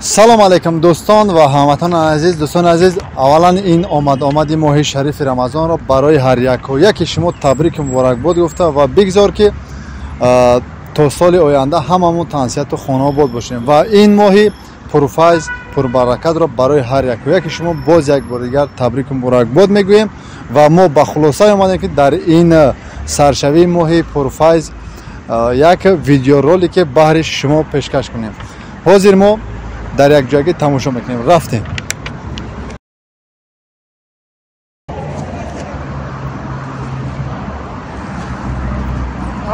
Салом алейкум дӯстон ва ҳамватанони азиз. Дӯстони азиз, аввалан ин омад-омади моҳи шарифи Рамазонро барои ҳар яку яки шумо табрику муборакбод гуфта ва бигзор ки то соли оянда ҳамамон тансиҳату хонаобод бошем ва ин моҳи пурфайз пурбаракатро барои ҳар яку яки шумо боз як бор дигар табрику муборакбод мегӯем ва мо ба хулосае омадем ки дар ин саршавии моҳи пурфайз як видеоролике баҳри шумо пешкаш кунем. Ҳозир мо дар як ҷойгӣ тамошо мекунем. Рафтем.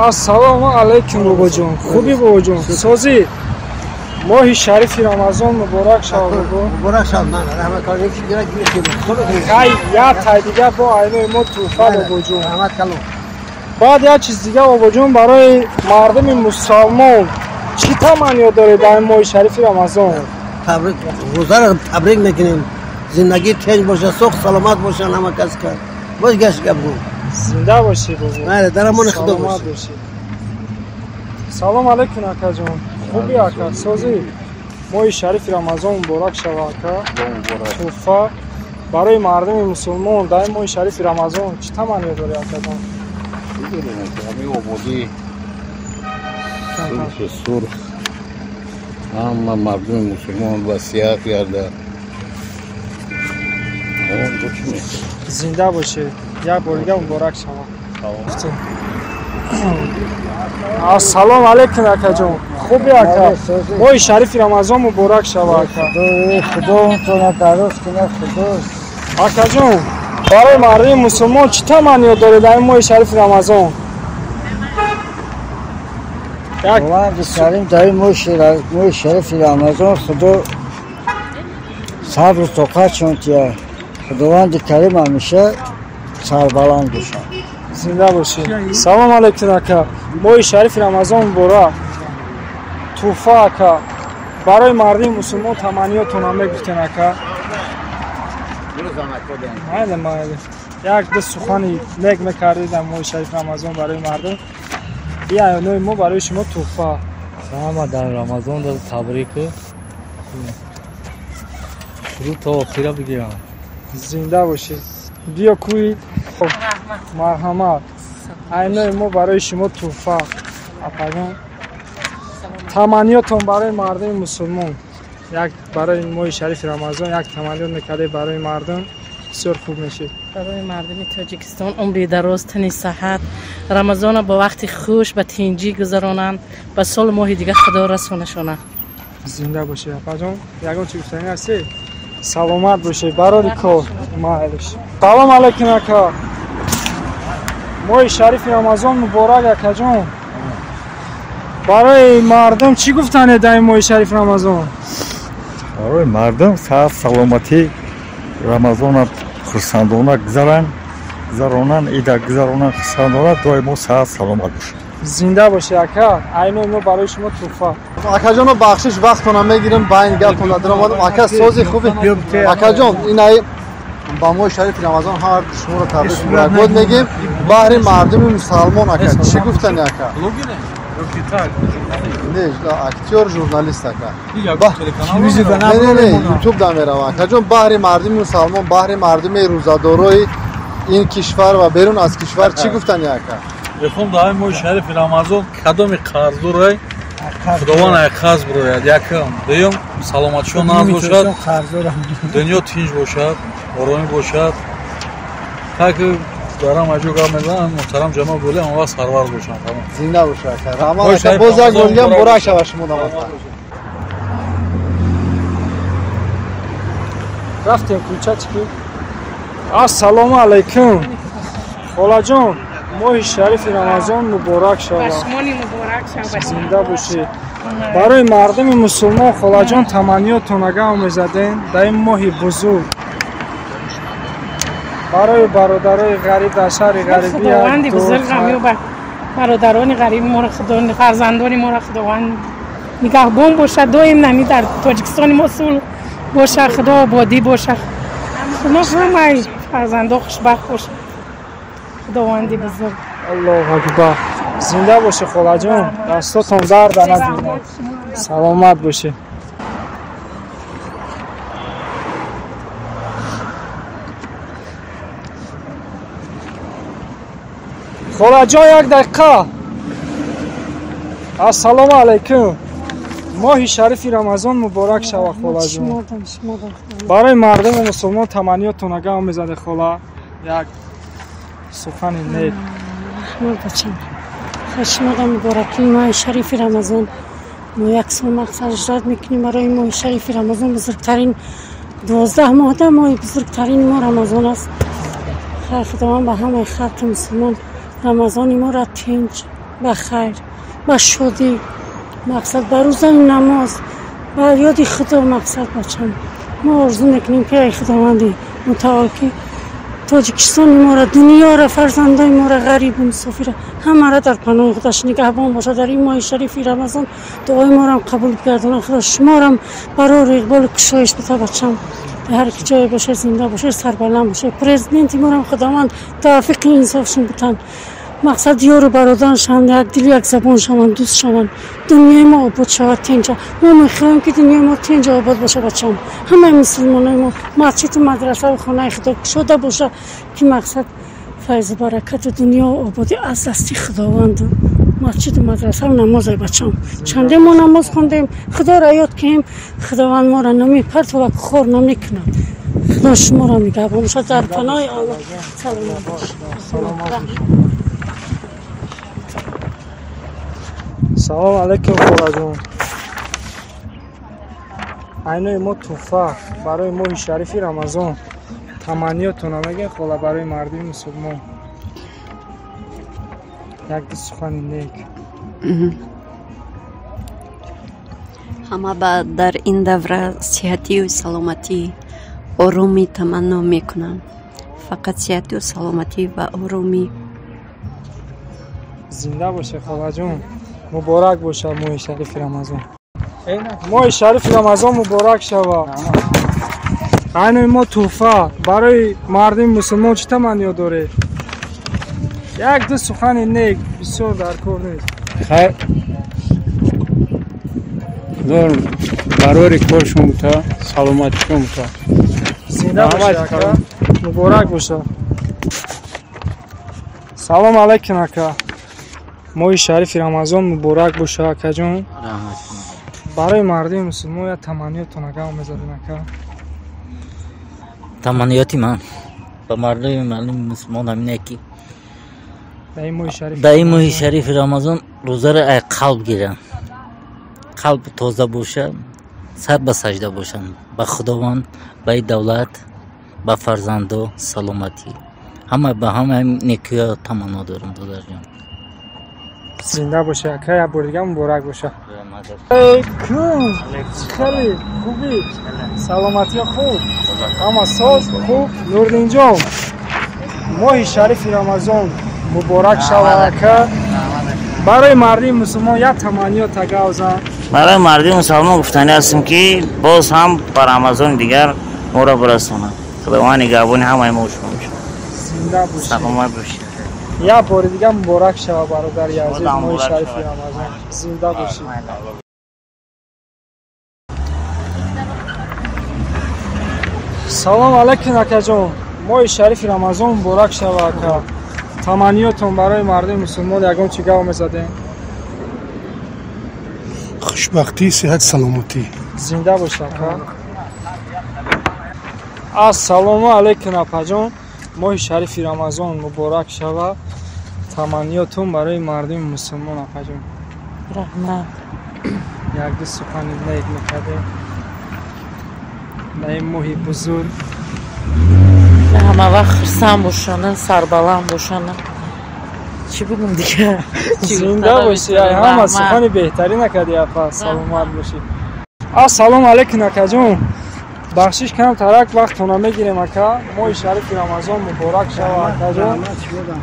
Ассалому алайкум бобоҷон. Хуби бобоҷон? Созӣ? Моҳи шарифи Рамазон муборак шавад бобо. Муборак шавад. Ман раҳмат кардам ки дигар хай як тай дигар бо айнои мо туҳфа бобоҷон. Раҳмат калом. Баъд як чиз дигар бобоҷон, барои мардуми мусалмон чӣ таманниё доред дар ин моҳи шарифи Рамазон? Табрик, рӯзаро табрик мекунем. Зиндагӣ тинҷ бошад, соғ саломат бошанд ҳама кас ка. Боз гашт гап гӯ. Зинда бошӣ бобо. Бале, дар амони Худо бошӣ. Салом алейкум акаҷон. Хуби ака, созӣ? Моҳи шарифи Рамазон муборак шавад ака. Туҳфа барои мардуми мусулмон дар ин моҳи шарифи Рамазон чӣ таманниё дорӣ акаҷон? Ҳамин ободӣ, сулҳу сурх, ҳама мардуми мусулмон васият гардад. Зинда бошед. Як бор дигар муборак шавад. Ассалому алайкум акаҷон. Хуби ака? Моҳи шарифи Рамазон муборак шавад ака. Худо дароз кунад, Худо. Акаҷон, барои мардуми мусулмон чӣ таманниё доред дар ин моҳи шарифи Рамазон? Худованди карим дар ин моҳи шарифи Рамазон Худо сабру тоқатшон тиҳад. Худованди карим ҳамеша сарбаланд бошад. Зинда бошед. Салом алейкум ака. Моҳи шарифи Рамазон муборак. Туҳфа ака. Барои мардуми мусулмон таманниётонам мегуфтен ака. Майли, майли. Як ду сухани нек мекардед дар моҳи шарифи Рамазон барои мардум. Ин аёнои мо барои шумо туҳфа. Ҳама дар Рамазон табрик. Шурӯъ то охира бигирам. Зинда бошед. Биё кӯи. Марҳамат. Айнои мо барои шумо туҳфа. Апаҷон, таманниётон барои мардуми мусулмон. Як барои моҳи шарифи Рамазон як таманниёт мекардед барои мардум, бисёр хуб мешид. Барои мардуми Тоҷикистон умри дароз, тани саҳат, Рамазонро бо вақти хуш ба тинҷӣ гузаронанд, ба солу моҳи дигар Худо расонашонад. Зинда бошед апаҷон. Ягон чӣ гуфтанӣ ҳастед? Саломат бошед. Барори кор. Майлиш. Салом алейкум ака. Моҳи шарифи Рамазон муборак акаҷон. Барои мардум чӣ гуфтанед дар ин моҳи шарифи Рамазон? Барои мардум саҳат, саломатӣ, Рамазонро хурсандона гузаронанд, ида гузаронанд хурсандона, доимо саҳат саломат бошанд. Зинда бошед ака. Айнои мо барои шумо туҳфа. Акаҷоно, бахшиш, вақтона мегирем, ба ин гапона даромадам. Ака, сози хуби. Акаҷон, ин ай ба моҳи шарифи Рамазон ҳар шуморо табрик муборакбод мегӯем. Баҳри мардуми мусалмон ака чӣ гуфтани ака? Не, актёр, журналист ака. Не, не, ютуб да мерава. Акаҷон, баҳри мардуми мусалмон, баҳри мардуми рӯзадорои ин кишвар ва берун аз кишвар чӣ гуфтани ака? Мехоҳам дар моҳи шарифи Рамазон кадоми қарздорай Худованд ай қарз бирояд. Якум, дуюм, саломатшон нағз бошад, дунё тинҷ бошад, оромӣ бошад. Так дар ҳама ҷо гап мезанам, муҳтарам ҷаноби олӣ ҳама вақт сарвар бошанд. Зинда бошад ака. Раҳмат ака, боз як бор дигар муборак шавад шумо дамата. Рафтем кӯча чӣ? Ассалому алайкум. Холаҷон, моҳи шарифи Рамазон муборак шавад. Зинда бошед. Барои мардуми мусулмон холаҷон таманниётон агар мезаден дар ин моҳи бузург, барои бародарои ғариб дар шаҳри ғарибӣ, Худованди бузург бародарони ғариби моро, Худо фарзандони моро Худованд нигаҳбон бошад. Доим нами дар Тоҷикистони мо сулҳ бошад, Худо ободӣ бошад. Мо ҳамаи фарзандо хушбахт бошад. Худованди бузург. Аллоҳу акбар. Зинда бошед холаҷон, дастотон дард набинад. Саломат бошед. Холаҷон, як дақиқа. Ассалому алайкум. Моҳи шарифи Рамазон муборак шава, холаҷон. Барои мардуми мусулмон таманниётон агар мезаде, хола, як сухани нек. Шуморо муборакӣ моҳи шарифи Рамазон. Мо як сол мақсад ижрат мекунем барои моҳи шарифи Рамазон. Бузургтарин 12 моҳда моҳи бузургтарини мо Рамазон аст. Хайр, Худованд ба ҳамаи халқи мусулмон Рамазони моро тинҷ, ба хайр, ба шодӣ, мақсад ба рӯзаи намоз, ба ёди Худо мақсад бачам. Мо орзу мекунем ки ай Худованди мутаол ки Тоҷикистони моро, дунёро, фарзандои моро, ғарибу мусофира ҳамаро дар паноҳи худаш нигаҳбон бошад. Дар ин моҳи шарифи Рамазон дуои моро қабул гардонад. Худо шуморам барори иқболу кушоиш бита бачам. Дар ҳар ки ҷое бошед, зинда бошед, сарбаланд бошед. Президенти морам Худованд тавфиқи инсофшон битанд. Мақсад ёру бародар шаванд, як дилу як забон шаванд, дӯст шаванд. Дунёи мо обод шавад, тинҷа. Мо мехоҳем ки дунёи мо тинҷа обод бошад, бачам. Ҳамаи мусулмонои мо масҷиду мадрасаву хонаи Худо кушода бошад, ки мақсад файзу баракату дунё ободӣ аз дасти Худованду масҷиду мадрасаву намозай, бачам. Чанде мо намоз хондем, Худоро ёд кунем, Худованд моро намепартовад, хор намекунад. Худо шуморо нигаҳбон бошад, дар паноҳи Аллоҳ. Саломат бошед. Салом алайкум, холаҷон. Айнои мо туҳфа барои моҳи шарифи Рамазон. Таманниётона мегӯем, хола, барои мардуми мусулмон. Як ду сухани нек. Ҳама ба дар ин давра сиҳатию саломатӣ, оромӣ таманно мекунам. Фақат сиҳатию саломатӣ ва оромӣ. Зинда бошед, холаҷон. Муборак бошад моҳи шарифи Рамазон. Моҳи шарифи Рамазон муборак шавад. Айнои мо туҳфа барои мардуми мусулмон чӣ таманниё доред? Як ду сухани нек, бисёр дар кор нест. Хайр, Худо барори коршон бута, саломатишон бута. Зинда бошед, ака. Муборак бошад. Салом алайкум, ака. Моҳи шарифи Рамазон муборак бошад, акаҷон. Барои мардуми мусулмон як таманниётон агар мезадем, ака. Таманниёти ман ба мардуми мусулмон ҳамине ки дар ин моҳи шарифи Рамазон рӯзаро ай қалб гиранд, қалб тоза бошад, сар ба саҷда бошанд, ба Худованд, ба ин давлат, ба фарзандо саломатӣ. Ҳама ба ҳама некиё таманно дорам, додарҷон. Зинда боша, ака, як бор дига муборак боша. Алейкум. Хеле хубӣ? Саломатиё хуб? Ҳама соз хуб? Нурдинҷон, моҳи шарифи Рамазон муборак шавад, ака. Барои мардуми мусулмон як таманниёт агавзан. Барои мардуми мусулмон гуфтанӣ ҳастем ки боз ҳам ба Рамазони дигар моро бирасонад. Худованд нигаҳбони ҳамаи мо шумо бошад. Зинда бошед. Саломат бошед. Як бори дига муборак шавад, бародари азиз, моҳи шарифи Рамазон. Зинда бошед. Салом алайкум, акаҷон. Моҳи шарифи Рамазон муборак шавад, ака. Таманниётон барои мардуми мусулмон ягон чӣ гап мезадем? Хушбахтӣ, сиҳат, саломатӣ. Зинда бошед, ака. Ассалому алайкум, апаҷон. Моҳи шарифи Рамазон муборак шавад. Таманниётон барои мардуми мусулмон, апаҷон. Раҳмат. Як ду сухани нек мекардем дар ин моҳи бузург. Ҳама вақт хурсанд бошанд, сарбаланд бошанд. Чӣ бигӯм дигар? Зинда бошӣ, ҳама сухани беҳтарин накардӣ, апа. Саломат бошӣ. Ассалому алайкум, акаҷон. Бахшиш кам тарак вақтона мегирем, ака. Моҳи шарифи Рамазон муборак шавад, акаҷон.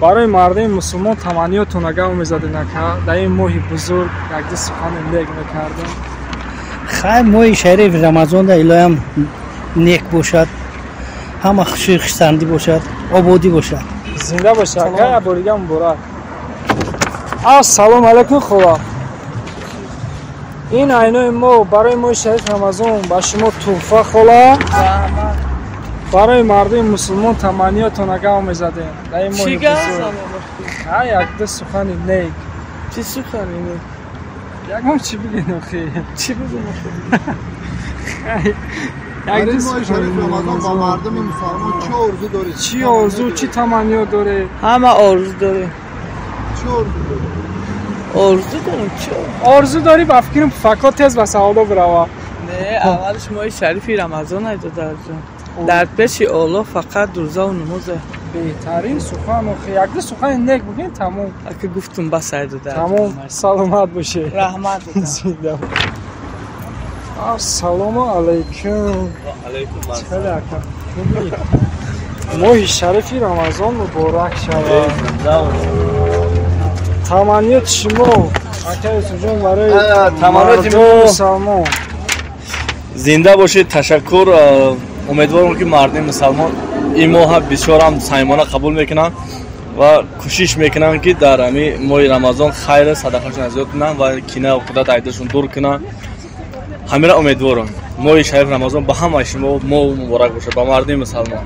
Барои мардуми мусулмон таманниётон агар мезадем, ака. Дар ин моҳи бузург як ду сухани нек мекардем. Хайр, моҳи шарифи Рамазон да илоҳам нек бошад, ҳама хушию хурсандӣ бошад, ободӣ бошад. Зинда бошад, ака, як бори дига муборак. Ассалому алайкум, хола. Ин айнои мо барои моҳи шарифи Рамазон ба шумо туҳфа, хола. Барои мардуми мусулмон таманниётон агар мезадем дар ин моҳи бузург. Хай, як ду сухани нек. Чӣ сухани нек? Ягон чӣ бигӯед охи. Чӣ бигӯм охи? Хай, як моҳи шарифи Рамазон ба мардуми мусалмон чӣ орзу доред? Чӣ орзу, чӣ таманниё доред? Ҳама орзу дорем. Чӣ орзу доред? Орзу дорем, чӣ? Орзу дорӣ, ба фикрам, пуфакҳо тез ба савдо бирава. Не, аввалш моҳи шарифи Рамазон ай, додарҷон. Дар пеши Оллоҳ фақат рӯзаву намоза. Беҳтарин сухан охи. Якду сухани нек бигӯед, тамом. Ака, гуфтум, бас ай, додар. Тамом, саломат бошед. Раҳмат. Зинда. Ассалому алайкум. Хеле ака, моҳи шарифи Рамазон муборак шавад. Таманниёти шумо, ака Юсуфҷон, барои таманниёти мо мусалмон? Зинда бошед, ташаккур. Умедворам, ки мардуми мусалмон ин моҳа бисёрам самимона қабул мекунанд ва кӯшиш мекунанд, ки дар ҳамин моҳи Рамазон хайру садақашон зиёд кунанд ва кина уқдат айдашон дур кунанд. Ҳамира умедворам. Моҳи шариф Рамазон ба ҳамаи шумо мо муборак бошад, ба мардуми мусалмон.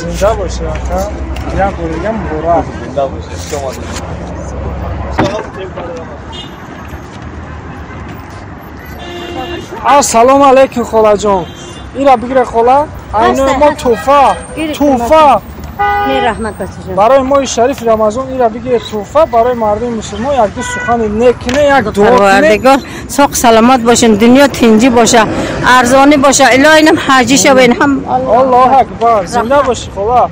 Зинда бошед, ака, як бори дига муборак. Зинда бошед. Хуш омадед. Ассалому алайкум, холаҷон. Ира бигире, хола, айнои мо тӯҳфа, тӯҳфа. Раҳмат, бачаҷон. Барои моҳи шарифи Рамазон ира бигире, тӯҳфа барои мардуми мусулмон. Якду сухани нек куне, як дуо куне. Парвардигор, соқ саломат бошен, дунё тинҷӣ боша, арзонӣ боша, илоҳи нам ҳаҷӣ шавен ҳам. Аллоҳу акбар, зинда бошӣ, хола.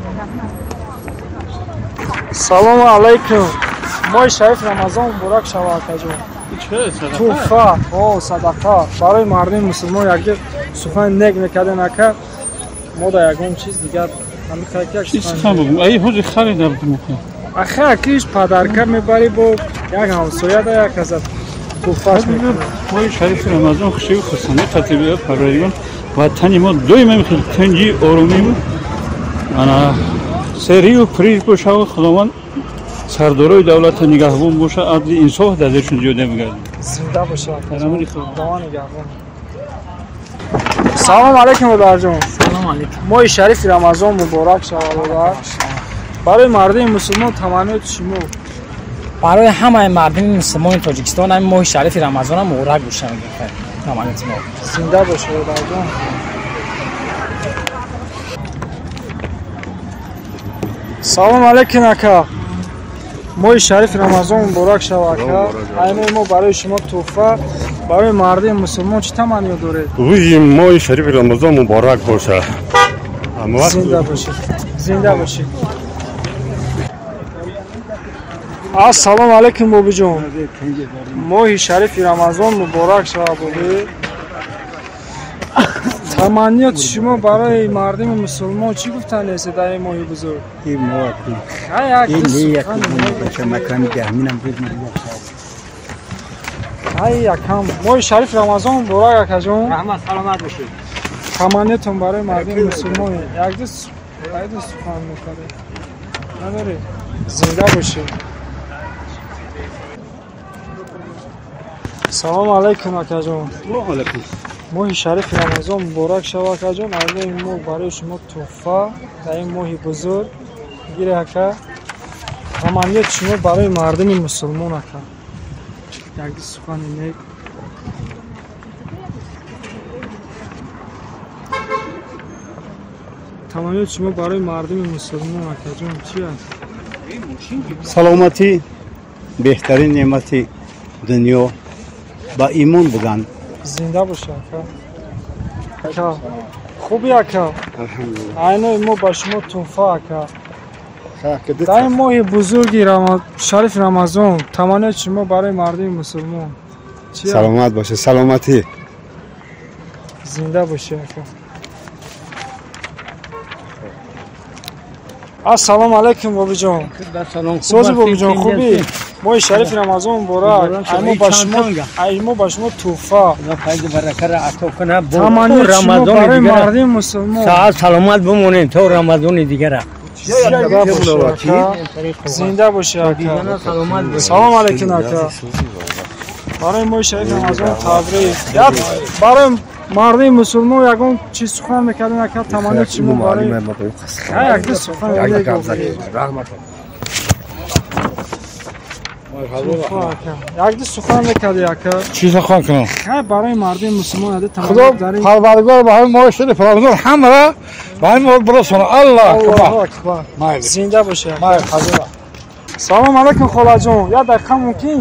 Салому алайкум, моҳи шарифи Рамазон муборак шава, акаҷон. Тӯҳфа, о, садақа барои мардуми мусулмон. Якду сухани нек мекарден, ака. Мо да ягон чиз дигар. Ай, ҳозир харида будем. Ахи, акиш подарка мебарӣ, бо як ҳамсоя да як аза тӯҳфаш мекунӣ. Моҳи шарифи Рамазон хушию хурсандӣ қатиб Парвардигор ватани мо доим хел тинҷи, оромӣ, ана серию пириж бошаву Худованд сардорои давлата нигаҳбон боша, адли инсоф дар дилшон зиёда бигардад. Зинда боша, Худованд нигаҳбон. Салом алайкум, бародарҷон. Салом алайкум. Моҳи шарифи Рамазон муборак шавад, бародар. Барои мардуми мусулмон таманниёти шумо? Барои ҳамаи мардуми мусулмони Тоҷикистон ҳамин моҳи шарифи Рамазона муборак бошад, таманниёти мо. Зинда бошед, бародарҷон. Салом алайкум, ака. Моҳи шарифи Рамазон муборак шавад, ака. Айнои мо барои шумо тӯҳфа. Барои мардуми мусулмон чӣ таманниё доред? Рӯзи моҳи шарифи Рамазон муборак бошад. Зинда бошед, зинда бошед. Ассалому алайкум, бобиҷон. Моҳи шарифи Рамазон муборак шавад, боби. Таманниёти шумо барои мардуми мусулмон чӣ гуфтан нестед дар ин моҳи бузург? Ин моҳ Хай, як ай, якам моҳи шарифи Рамазон муборак, акаҷон. Раҳмат, саломат бошед. Таманниётон барои мардуми мусулмон? Якду сухан мекардед, надоред? Зинда бошед. Салому алайкум, акаҷон. Моҳи шарифи Рамазон муборак шава, акаҷон. Айнои мо барои шумо тӯҳфа дар ин моҳи бузург. Гире, ака. Таманниёти шумо барои мардуми мусулмон, ака? Якду сухани нек. Таманниёти шумо барои мардуми мусулмон, акаҷон, чи аст? Саломатӣ беҳтарин неъмати дунё, ба имон будан. Зинда боша, ака. Ака, хуби, ака? Айнои мо ба шумо тӯҳфа, ака. Дар ин моҳи бузурги шарифи Рамазон таманниёти шумо барои мардуми мусулмон чи? Саломат боша, саломатӣ. Зинда бошӣ, ака. Ассалому алайкум, бобиҷон. Сози, бобиҷон, хубӣ? Моҳи шарифи Рамазон муборак. Ай мо ба шумо тӯҳфа. Таманниёти шумо барои мардуми мусулмон? Саат саломат бимонем то Рамазони дигара. Зинда бошӣ, ака. Салом алайкум, ака. Барои моҳи шарифи Рамазон табрик. Барои мардуми мусулмон ягон чиз сухан мекардем, ака? Таманниёти шумо барои якду сухан? Як ду сухан мекарди, ака. Чӣ сухан кунам? Хай, барои мардуми мусулмон аде. Худо Парвардигор ба ҳамин моҳи шариф Рамазон ҳамаро ба ҳамин моҳ бирасонад. Аллоҳ акбар. Зинда бошед. Салом алайкум, холаҷон. Як дақиқа мумкин?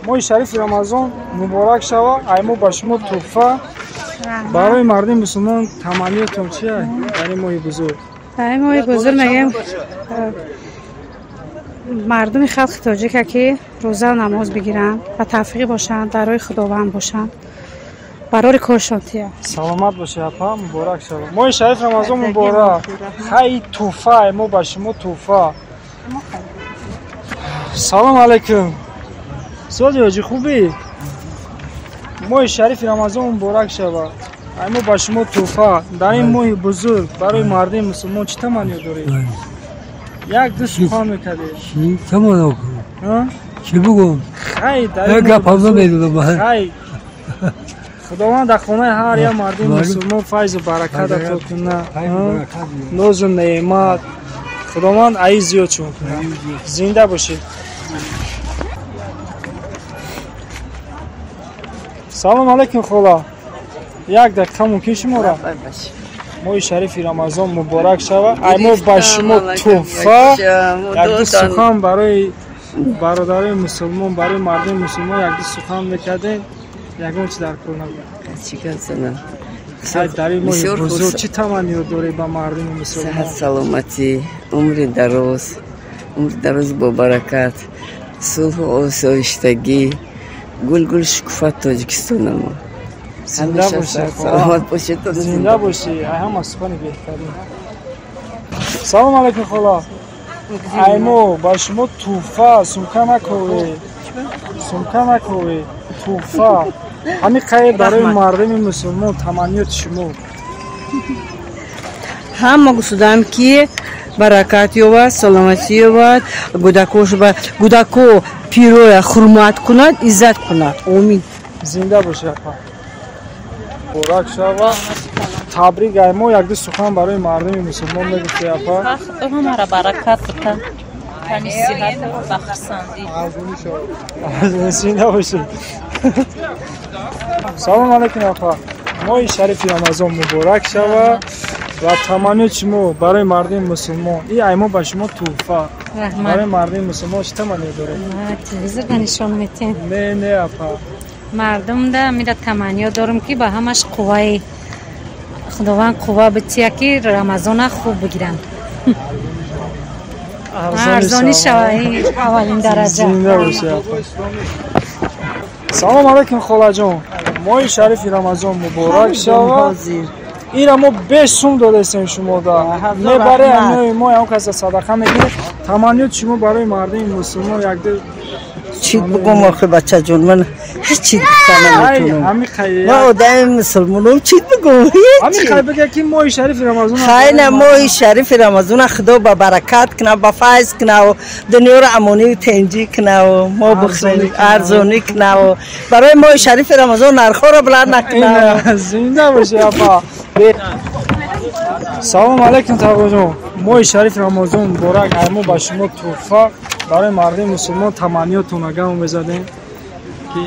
Моҳи шарифи Рамазон муборак шава. Ай мо ба шумо тӯҳфа. Барои мардуми мусулмон таманниётон чия дар ин моҳи бузург? Дар ин моҳи бузург мегӯем, мардуми халқи тоҷика ки рӯза намоз бигиранд ва тавфиқӣ бошанд, дар роҳи Худованд бошанд, барори коршон тия. Саломат бошед, апа, муборак шава. Моҳи шариф Рамазон муборак. Хай, тӯҳфа, ай мо ба шумо тӯҳфа. Салом алайкум, соди ҳоҷӣ, хубӣ? Моҳи шарифи Рамазон муборак шава. Ай мо ба шумо тӯҳфа. Дар ин моҳи бузург барои мардуми мусулмон чӣ таманниё доред? Як ду сухан мекардед. Чӣ таманно кунам? Чӣ бигӯм? Хай, дар як гап ҳам намедонам. Хай, Худованд дар хонаи ҳар як мардуми мусулмон файзу баракат ато кунад, нозу неъмат Худованд аи зиёд чун кунад. Зинда бошед. Салом алайкум, хола. Як дақиқа мумкин шуморо? Моҳи шарифи Рамазон муборак шава. Ай мо ба шумо тӯҳфа. Якду сухан барои бародарои мусулмон, барои мардуми мусулмон якду сухан мекардем. Ягон чи дар кор набуд. Дар ин моҳи бузург чӣ таманниё доред ба мардуми мусулмон? Саҳат, саломатӣ, умри дароз, умри дароз бо баракат, сулҳу осоиштагӣ, гулгул шукуфат Тоҷикистонамо. Зинда бошед, саломат бошед. Зинда бошӣ. Ай ҳама сухани беҳтарин. Салом алайкум, хола. Ай мо ба шумо тӯҳфа. Сумка накове, сумка накове, тӯҳфа. Ҳамин қайр барои мардуми мусулмон таманниёти шумо? Ҳама гусудам ки баракат ёбад, саломатӣ ёбад, гудако пироя ҳурмат кунад, иззат кунад. Омин. Зинда бошед, апа, муборак шава. Табрик. Ай мо якду сухан барои мардуми мусулмон мегуфти, апа. Ҳамаро баракат бита, тани сиҳат ва хурсандӣ. Зинда бошед. Салом алайкум, апа. Моҳи шарифи Рамазон муборак шава ва таманниёти шумо барои мардуми мусулмон? И ай мо ба шумо тӯҳфа. Барои мардуми мусулмон чӣ таманниё доред? Телевизорда нишон метем? Не, не, апа. Мардумда мира таманниё дорам, ки ба ҳамаш қувваи Худованд қувва бития, ки Рамазона хуб бигиранд, арзонӣ шава, аввалин дараҷа. Салом алайкум, холаҷон. Моҳи шарифи Рамазон муборак шава. Ира мо 5 сум додастем шумода, мебаре амнои мо ягон каса садақа мегиред. Таманниёти шумо барои мардуми мусулмон якду? Чӣ бигӯм охи, бачаҷон, ман ҳеҷ чиз гуфта наметавонам. Ман одами мусулмонам, чӣ бигӯм? Ҳамин қай бигӯ, ки моҳи шарифи Рамазон. Хайна, моҳи шарифи Рамазона Худо ба баракат кунад, ба файз кунад, дунёро амонию тинҷӣ кунад, мо бихӯрем, арзонӣ кунад, барои моҳи шарифи Рамазон нархҳоро баланд накунад. Зинда бошӣ, апа. Салом алайкум, тағоҷон. Моҳи шарифи Рамазон муборак. Ай мо ба шумо тӯҳфа. Барои мардуми мусулмон таманниётона гам мезадем, ки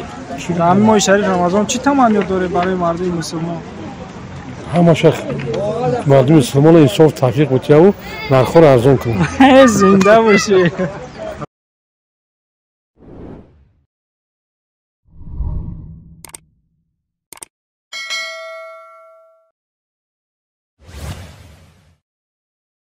дар ҳамин моҳи шарифи Рамазон чӣ таманниёт доред барои мардуми мусулмон? Ҳамаша мардуми мусулмонро инсоф, тавфиқ бутияву нархҳоро арзон кунад. Зинда бошӣ.